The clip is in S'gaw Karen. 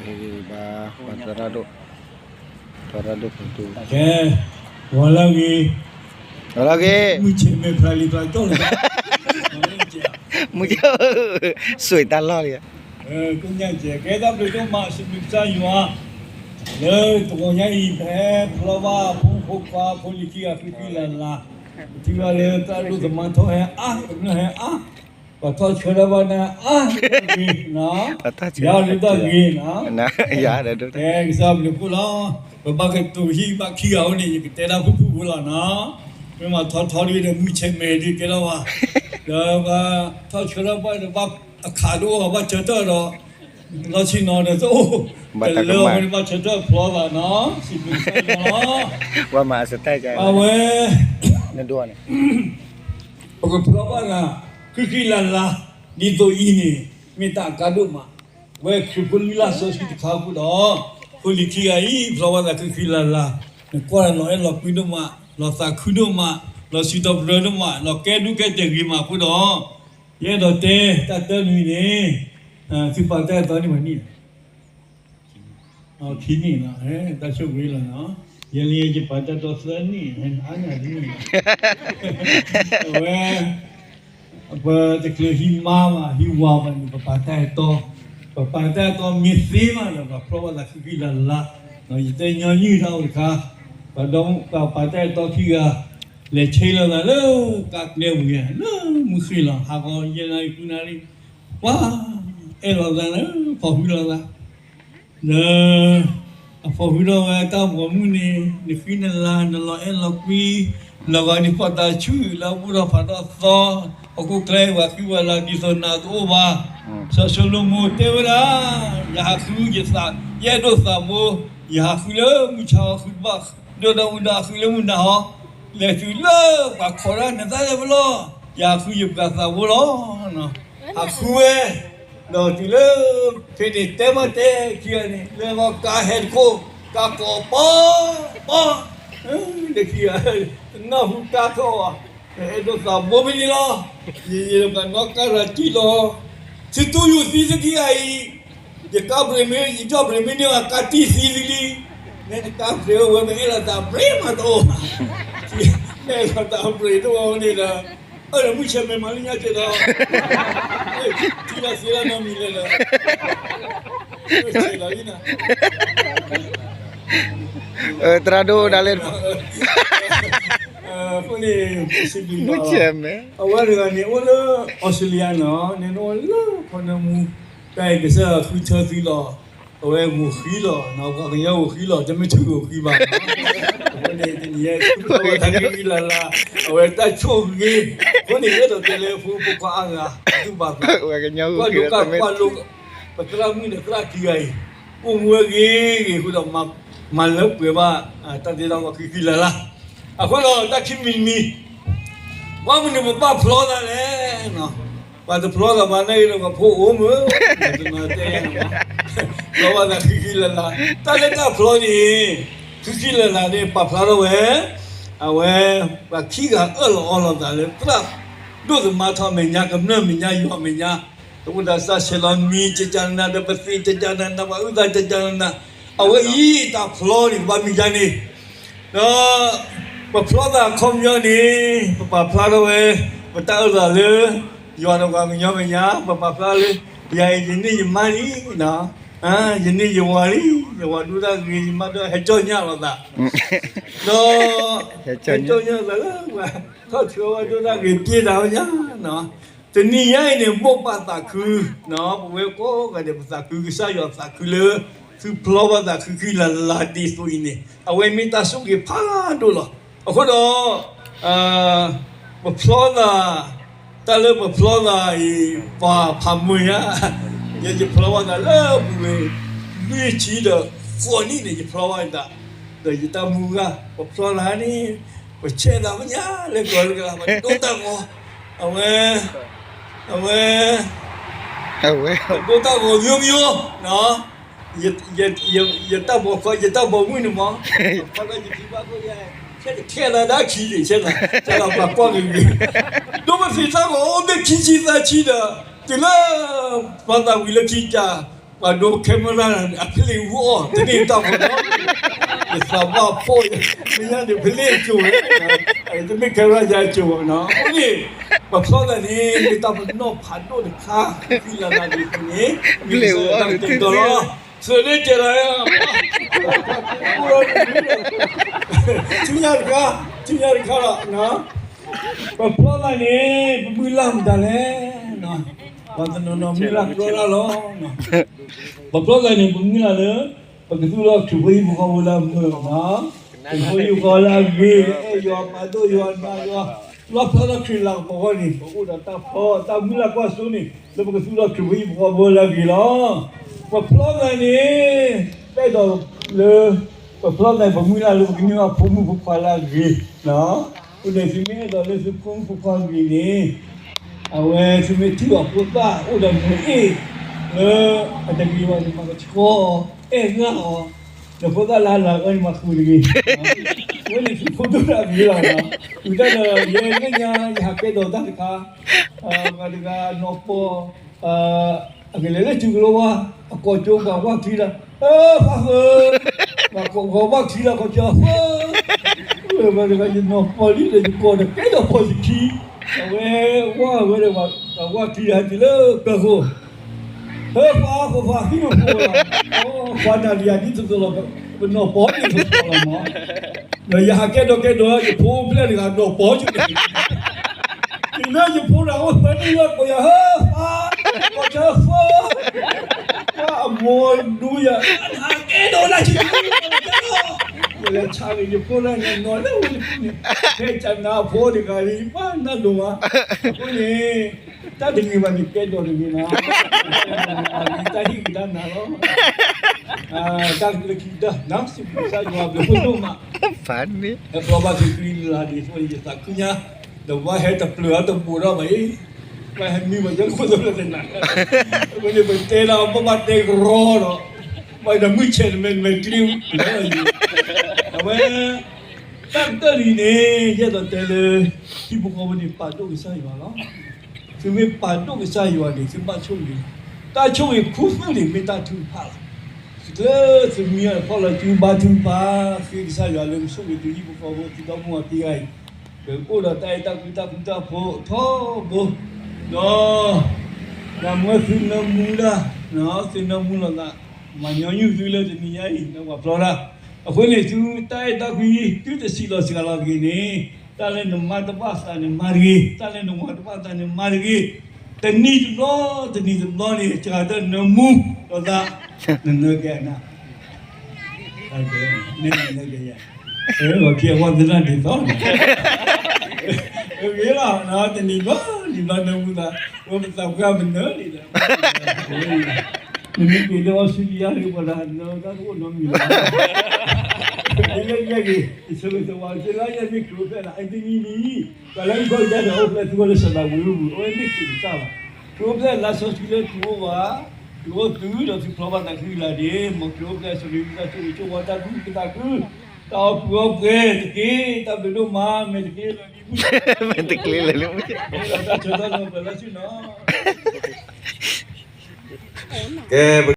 ဟ့ၣ်ဂံၢ်ဘါ ပှၤသရၣ်ဒိၣ်, သရၣ်ဒိၣ်ဖိဒိၣ်, ကဲ, ဂီၤလၢအဂ့ၤ, ဂီၤလၢအဂ့ၤ, မုၢ်ဆဲးမဲာ်ဖျါလံဖျါကၠီလီၤ, မုၢ်ဆဲး, စွံးတၢ်လီၢ်လံ, ကဲတၢ်ဘျုးဒိၣ်မး စံးဘျုးကစၢ်ယွၤ, လၢတဂီၤညါအံၤ ပဟဲဖျီဘၣ်ဖိမုၣ်ဖိခွါဖိလံၤခံဂၤဃံဃံလၤလၤ, ပထံၣ်ဘၣ်လၢသရၣ်ဒိၣ်သမါထီၣ်ဟဲအါ, ကမျၢၢ်ဟဲအါ, ပှၤထီၣ်ဆၢထၢၣ်ဘၣ်န့ၣ်အါ, ဂ့ၤနီၤ, ယၤလၢတၢ်ဂ့ၤနီၤ, ကစၢ်ဘျုးဖှိၣ်လီၤ, ပဘၣ်ကတိၤဟံၣ်ဘၣ်ခံဂၤအိၣ်န့ၣ် ယကတဲဒၣ်ဖုၣ်ဖုၣ်ဖိလီၤနီၤ, မ့ၢ်မၤထီထီဒ်ဒီးမုၢ်ဆဲးမဲာ်ဒ်ကဲထီၣ်ဘၣ်, ဒီးပှၤထီၣ်ဆၢထၢၣ်ဘၣ်ဒီးဘၣ်အခးဒိၣ်အီၤဘၣ်ဆၢထၢၣ်ဒီး, လီၢ်ဆ့ၣ်နီၤဒီးတအိၣ်, တလၢအဝဲန့ၣ်ဘၣ်ဆၢထၢၣ်ဖျီသးနီၤ, စံးဘျုးကစၢ်ယွၤလီၤ, အဝဲ ပကဖျီဘၣ်သး ဃံဃံလၤလၤ, ဒ်သိးအံၤန့ၣ် မ့ၢ်တၢ်အကါဒိၣ်မး, ဝဲခရံာ်ဖိလွံၢ်လၢ်စီဆှံတခါအဃိဒီး, ဖိလံၤခံဂၤအံၤ ဖျီဘၣ်သးဃံဃံလၤလၤ, နကွၢ်လီၤအဲၣ်လီၤကွံဒိၣ်မး, လီၤသးခုဒိၣ်မး, လီၤစံးထီၣ်ပတြၢၤဒိၣ်မး, လီၤကဲဒိၣ်ကဲတဲာ်ဂ့ၤမးအဃိဒီး, ယအဲၣ်ဒိးတဲတၢ်တၢ်နွံန့ၣ်, သုပာ်တၢ်အဲၣ်တီန့ၢ်ပှဲၤနံၣ်လဲၣ် ခံနံၣ်လီၤ, တၢ်ဆိၣ်ဂ့ၤလီၤနီၤ, ယဲလၢယပာ်တၢ်အဲၣ်တီသၢနံၣ်, အါန့ၢ်တနံၣ်လီၤ, အဝဲ ပတချုးဟံးမါဘၣ် ဟံးဝၤဘၣ်န့ၣ် ပပာ်တၢ်အဲၣ်တီ, ပပာ်တၢ်အဲၣ်တီမ့ၢ်သ့မးဒီး ပှၤဖျီဘၣ်သးဃံဃံလၤလၤ, ယတဲညီနုၢ်တၢ်အိၣ်တခါ, ပှၤဒီပာ်တၢ်အဲၣ်တီခံဂၤ, လဲၤဆဲးလိာ်သးလၢကါကျဲဝံၤ, လၢမုၢ်ဃ့ၢ်လီၤ, ဟးဂီၤယဲၢ်နၣ်ရံၣ်ဃုနၣ်ရံၣ်, ပှၤအဲၣ်လိာ်သးလၢ ဖီၣ်ဃုလိာ်သး ဒီး အဖီၣ်ဃုာ်ဒီးဝဲတၢ်ပိာ်မုၣ်န့ၣ် နဃံနလၤ နလီၤအဲၣ်လီၤကွံ, လီၤဂာ်ဒ်ဖီၣ်တၤဆူၣ်လၢအဘူၣ်ထီၣ်ဖးထီၣ်သီ, ဟီၣ်ခိၣ်ချၢပှၤဃံပှၤလၤဒ်သိးနၤတအိၣ်ဘၣ်, စီၤၡလိၤမိၤတဲဝဲဒၣ်, ယဟးဃုယသး, ယအဲၣ်ဒိးသးဘိ, ယဟးဃုလၢမုၢ်ဆါဟီ ဃုတဘၣ်, ဒိၣ်ဒီးဝံၤဒီးဟးဃုလၢမုၢ်နၤဟီ, လဲၤတုၤလၢပှၤခိးဒၣ်နသးလဲၣ်ဖဲလဲၣ်, ယဟးဃုယပှၤသးဘိလီၤ. ဟးဃုဝဲ ဒီးတုၤလၢ ဖဲန့ၣ်တဲဘၣ်တဲခံဂၤန့ၣ် လၢဂီၢ်ကါဟဲတခိၣ်, ကါကိးပီ, ပီ, လၢခံဂၤ, တနၢ်ဟူကါထီၣ်ဘၣ်, အဲၣ်ဒိးသးဘိဖဲန့ၣ်လီၤ. ယယပှၤနီၣ်ကါရၤတံၢ်လီၤ. သုတူၢ်ယိာ်သံသုခံဂၤအံၤ, ယကါဘြ့းမ့ၢ် ယကါဘြ့းမ့ၢ်န့ၢ်အကါတံၢ်သံလံ, မ့ၢ်တကါဘြ့းဝဲ မ့ၢ်အဲၣ်လိာ်သးဘြ့းမးတအိၣ်, အဲၣ်လိာ်သးဘြ့းတအိၣ်န့ၣ်ဒီး အၢၣ်လၢမုၢ်ဆဲးမဲာ်မၤလၢညါကဲဒီး ထံလီၤသ့လီၤနီတမံၤလၢာ်လၢာ်, ဆဲးလီၤအံၤနၤ, သရၣ်ဒိၣ်ဒၣ်လဲာ်, အဃိန့ၣ် မုၢ်ဆဲးမဲာ်, အဝဲတဂၤန့ၣ်အိၣ်လၢအီစထြ့လယါနီၤ, န့ၣ်နအိၣ်လၢခီနမူ, တၢ်အံၤကစၢ်ယွၤဃုထၢသုလီၤ. အဝဲဂိၢ်ဃံလီၤ, ပှၤကညီဂိၢ်ဃံလီၤ, တမ့ၢ်ထူဂိၢ်ဃံဘၣ်, အဃိန့ၣ် တနံၤအံၤ ဃံလၤလၤ, အဝဲတၢ်ဆိၣ်ဂ့ၤ, အဃိန့ၣ် ယအဲၣ်ဒိးတဲလၢဖိဖိခွါအါဂၤ သုဘၣ်သး, ကွၢ်ဒိၣ်ကၢ်ကွၢ်လိ, ပသရၣ်မုၣ်ဒီးသရၣ်ခံဂၤအံၤ, အိၣ်မူဝဲဂ့ၤဂ့ၤအဃိဒီး မၤလၢပှဲၤဘၣ် တၢ်တ့တၢ်ဖျီဃံဃံလၤလၤ, အဃိဒီးတၢ်ခံမံၤတမံၤ ဘၣ်မနုၤပဘၣ်ဖျီသးလဲၣ်, ပှၤတဖျီသးဘၣ်နာ်က့ဒီး ပှၤဖိအိၣ်မုၢ်, တနီၤတဲယၤန့ၣ်မး, ဖျီဘၣ်သးဃံဃံလၤလၤ, တၢ်လၢတၢ်ဖျီန့ၣ်, ဃံဃံလၤလၤန့ၣ် ပာ်ဖျါထီၣ်ဝဲ, အဝဲ ပှၤခံဂၤအၢၣ်လီၤအီလီၤသးလၢ သရၣ်ဒိၣ်သမါထီၣ်မဲာ်ညါ ကမျၢၢ်မဲာ်ညါ ယွၤမဲာ်ညါ, တအိၣ်ဒီးတၢ်ဆဲးလီၤမံၤကကနၤ ဒီးပသ့ကကနၤ ပှၤအုၣ်သးကကနၤ, အဝဲအံၤတၢ်ဖျီန့ၣ် ကဘၣ်မံၤဒ်န့ၣ် ဒီး ပဖျီသးအခီပညီန့ၣ် ပပာ်ဖျါထီၣ်ဝဲ ပတၢ်အၢၣ်လီၤလၢ ယွၤဒီးပှၤကညီမဲာ်ညါ ပပာ်ဖျါလၢ ယၤအံၤယန့ၢ်ယမါလံ, ယန့ၢ်ယဝၤလံ, ယဝၤဒိၣ်တၢ်ဂ့ၤ ယမါဒိၣ်ဟဲကၠီၣ်ညၣ်လိာ်သး, ဒီး ဟဲကၠီၣ်ညၣ်သးလၢ ပှၤထီၣ်ဆှၢဝဲဒိၣ်တၢ်ဂ့ၤ ပျဲတၢ်ဝဲညါ တနံၤညါအံၤန့ၣ် မိၢ်ပၢ်သးခု, ပဝဲကိးဂၤဒဲး ပသးခုကစၢ်ယွၤသးခုလၢ သုဖျီဘၣ်သးဃံဃံလၤလၤဒ်သိးအံၤန့ၣ် အဝဲမ့ၢ်တၢ်ဆိၣ်ဂ့ၤဖးဒိၣ်လီၤ. အဃိဒီး ပဖျီသး, တၢ်လၢပဖျီသးအံၤ ပှၤဖးမုာ်ညါ, ယဲယဖျီဘၣ်သးလၢပူၤဝဲ လွံၢ်ဆံဒီးဃိးနံၣ်န့ၣ် ယဖျီဘၣ်သး, ဒီးယတၢ်မူဂၤ ပဖျီသးန့ၣ် ပဆဲးသးမညါလၢကီၢ်လၢကလၤ ပဒိတၢ်ဂီၤ, အဝဲ, အဝဲ, ပဒိတၢ်ဂီၤယိယိ, ယတၢ်ဘီၣ်ခီ ယတၢ်ဘီၣ်မုၢ်န့ၣ်မး, ခီလၢယထံဘၣ်ခိၣ်ယဲ, ဆဲးတခဲလၢာ်ဒၣ်ခံန့ၣ် ဆဲးလီၤ, ဆဲးလီၤပှၤကွၢ်ဂ့ၤဂ့ၤ, ဒိၣ်မးသ့တၢ်ဂီၤအိၣ်ဘ့ၣ်ခံဆံသၢဆံဒီး, တုၤလၢ ပှၤသးဝံၤလၢခံကၢ် ပှၤဒိ camera န့ၣ် အဖျ့ၣ်ဝူအီၣ် တန့ၢ်တၢ်ဖိနီၤ, ယသးဘၣ်ဖှီၣ်, မ့ၢ်ညါန့ၣ် ဖျ့ၣ်အစိၤဝဲ, တမ့ၢ် camera ယၤအစိၤဘၣ်နီၤ, အဃိန့ၣ် ပဖျီသးန့ၣ် မ့ၢ်တၢ်ပနီၣ်ဖးဒိၣ်တခါ, ဃံလၤလၤဒ်န့ၣ် မ့ၢ်ကစၢ်ယွၤတၢ်ကတဲာ်ကတီၤလီၤ, သုးန့ၣ်တဲလီၤ ဆူညါတခါ, ဆူညါတခါလီၤ, ပဖျီသးန့ၣ် ပမုၢ်လၢ်မတၤလဲၣ်, ပှၤတနီၤနီၤမုၢ်လၢ်ကြီတၢ်လီၤ, ပဖျီသးန့ၣ် ပမုၢ်လၢ်လၢ ပကသူၣ်ထီၣ်ခရံာ်ဖိဟံၣ်ဖိဃီဖိလၢအမုာ်လီၤ, ခရံာ်ဖိဟံၣ်ဖိဃီလၢအဂ့ၤ, အဲၣ်ယွၤ ပာ်ဒိၣ်ယွၤ နာ်ယွၤ, လီၣ်ဖျါထီၣ်ခရံာ်လၤကပီၤအဂီၢ်န့ၣ် ပအိၣ်ဒီးတၢ်ဖျီ တၢ်မုၢ်လၢ်ကွၢ်စိန့ၣ် လၢပကသူၣ်ထီၣ်ခရံာ်ဖိဟံၣ်ဖိဃီဖိလၢအဂ့ၤလီၤ, ပဖျီသးန့ၣ် ပဲၣ်ဒိးလၢ ပဖျီသးန့ၣ် ပမုၢ်လၢ်လၢပကန့ၢ်ဘၣ်ဖိမုၣ်ဖိခွါလၢအဂ့ၤ, အဃိန့ၣ် သုမ့ၢ်အဲၣ်ဒိးလၢသုဖိမုၣ်ဖိခွါအဂ့ၤန့ၣ် အဝဲသုမ့ၢ်ထံၣ်ဘၣ်ဖိသၣ်အိၣ်ဒီးမုာ်အ့ၣ် လၢအတဂ့ၤဘၣ်န့ၣ် မၤကဆှီအီၤ အဲၣ်ဂၢၢ်အီၤ, ဒီးဖိသၣ်လၢအလၤအီၤန့ၣ် မၤဃုာ်တဂ့ၤ, အဝဲန့ၣ်သုဖိဒိၣ်တၢ်ဂ့ၤလီၤ, ဝံၤတၢ်ဒီး ယဲလၢညါ ယဟးကဲဒိးတၢ်တခါ, ပှၤတဂၤနီၢ်ပီၢ် အကလဲၤလၢထံကလိဝါ, အကိးကၠိပှၤဝၢ်ချံလီၤ, အၢ ဖးဃၢၤ, ပှၤကိးပှၤဝၢ်ချံလီၤ ကိးကၠိ, ဝဲတဂၤယနီၢ်ပီၢ်လံဒီး ယကိးဒီးကဲဒိးပီၢ်ယခံ, အဝဲဝၢ်ဝဲဒီး ပှၤဝၢ်ချံဟဲတုၤလၢပၢၤဃိၣ်, အၢ ဖးဃၢၤ ဖးဃံအိၣ်ဖိလီၤ, ပှၤနၤဒံးယၤဒ်သိးသိးလီၤ, ပနီၢ်ပီၢ်ဒ်သိးသိးလီၤမး ဒီးယဟးကဲဒိးကဲဒိး ယဖိဖျဲၣ်တဂၤနီၢ်ပီၢ်ကၠိန့ၣ်, တုၤလၢယဖိတဂၤအိၣ်သၢနံၣ်လၢကိးယၤ ဟၢဖး, ကိးဆၢဖၢ, ပှၤအမိၢ်ဒူယၤ, ဟးကဲဒိးလၢဆံး, ယလဲၤဆါန့ၣ် ယဖိလၢန့ၣ်နီၢ်လၢဝဲတဖုန့ၣ်, ဖဲကနၣ်ဖိတဂၤလံ ဘၣ်နၢ်ဒိၣ်မး, အဃိန့ၣ် တၢ်တဂ့ၤဘၣ်န့ၣ် ကဲဒိးတဂ့ၤနီၤ, တၢ်ဟ့ၣ်ကဒါနၤလီၤ, တၢ်လၢခံတၢ် စံးဘျုးကစၢ်ယွၤဘျုးဖးဒိၣ်မး, ဟဲဖျီဘၣ်သုးက့လွံၢ်လါဒ်သိးယသးခုညါ, ဒီးပှၤဟဲတပျၢၤတဘူးထီၣ်ဘၣ်အံၤ, ပှၤဟဲမံဘၣ်ယဲၢ်ခိၣ်သဘျ့တနၤ, အဃိန့ၣ် ပတဲဒၣ်ဘၣ်ဘၣ်တဲကရီဒီး, ဘၣ်ဒီးမုၢ်ဆဲးတမဲာ်မဲာ်ကျ့လၢအံၤ, အဝဲ တၢ်ကတၢၢ်လံန့ၣ် ယအဲၣ်ဒိးတဲလၢ ဟံၣ်ဖိဃီဖိန့ၣ် ပာ်ဒိၣ်ကစၢ်ယွၤလီၤ. သုမ့ၢ်ပာ်ဒိၣ်ကစၢ်ယွၤန့ၣ် သုဘၣ်ဆိၣ်ဂ့ၤလီၤ. တၢ်ဆိၣ်ဂ့ၤခူသူၣ်န့ၣ် မ့ၢ်တၢ်ထုကဖၣ်လီၤ. သုကျၢသုမံအဖီၣ်လီၤစုဘါထုကဖၣ်, ဃ့ကစၢ်ယွၤလၢမုၢ်ဆိၣ်ဂ့ၤသုဟံၣ်ဖိဃီဖိ သုဒီမါဝၤခံဂၤအံၤ, ပအိၣ်ဒီးတၢ်အဲၣ်တၢ်ကွံတၢ်ဃူတၢ်ဖိးထီဘိ, ဒီး ယမၢသုနၢမူဒၣ်, သုနၢမူလိာ်သး, မၤညီနုၢ်သုလၢတနံၤညါအံၤ လၢပှၤဖျီတၢ်, အဃိန့ၣ် သုတၢ်အဲၣ်တၢ်ကွံ သုတစံးလီၤစှၤလီၤတဂ့ၤန့ၣ်, တၢ်လၢနမၤတဘၣ်သးန့ၣ်မၤတဂ့ၤ, တၢ်လၢနမၤတဘၣ်သးန့ၣ်မၤတဂ့ၤ, တနံၤတဘျီ တနံၤတဘျီန့ၣ် စှၤတၢ်နၢမူလိာ်သး, နနၢကဲနၤ နနၢကဲယၤ, ပှၤခံအဝဲသနာ်ဒ်သိးန့ၣ်, ဂ့ၤလီၤ, တနံၤဘျီ နံၤဘျီနၢမူသး, ဝဲပသးပှၢ်ပနၢၤန့ၣ်ဒီး, နမ့ၢ်က့ၤလၢအီစထြ့လယါ ပှၤတၢ်နၢတၢ်တအိၣ်နီတမံၤလီၤ, လၢယဲၢ်ဂ့ၤ ယဆိၣ်ဂ့ၤဆိၣ်ဝါက့ၤလၢယဲၢ်မ့ၢ်ခရံာ်အိၣ်ဖျဲၣ်လၢ Anthony လံ, ပှၤလၢယခီၣ်ကဒါဒီးအိၣ်ဖျဲၣ်သုဂီၢ်လၢစီၤဒၤဝံးအပူၤ အဝဲမ့ၢ်ခရံာ်ကစၢ်လီၤ, ခရံာ်အိၣ်ဖျဲၣ်လါစီဆှံလၢသုအိၣ်ဘၣ်, သုအိၣ်သုဒီးသုဖျီဘၣ်သးခုလၢ်ဒ့ၣ်, မ်ခရံာ်အိၣ်ဖျဲၣ်စီဆှံလၢတၢ်ဆိၣ်ဂ့ၤဆိၣ်ဝါတၢ်သူၣ်ခုသးခု, တၢ်အီၣ်ပှဲၤအီပှဲၤတက့ၢ်, တၢ်ဘျုးဒိၣ်မး မဲာ်တက့ၢ်လၢလံမုၢ်, မဲာ်တက့ၢ်လၢလံမုၢ်, တၢ်ဆၢတၢ်လီၤပှဲၤလၢဆ့ၣ်နီၤ, ကဲ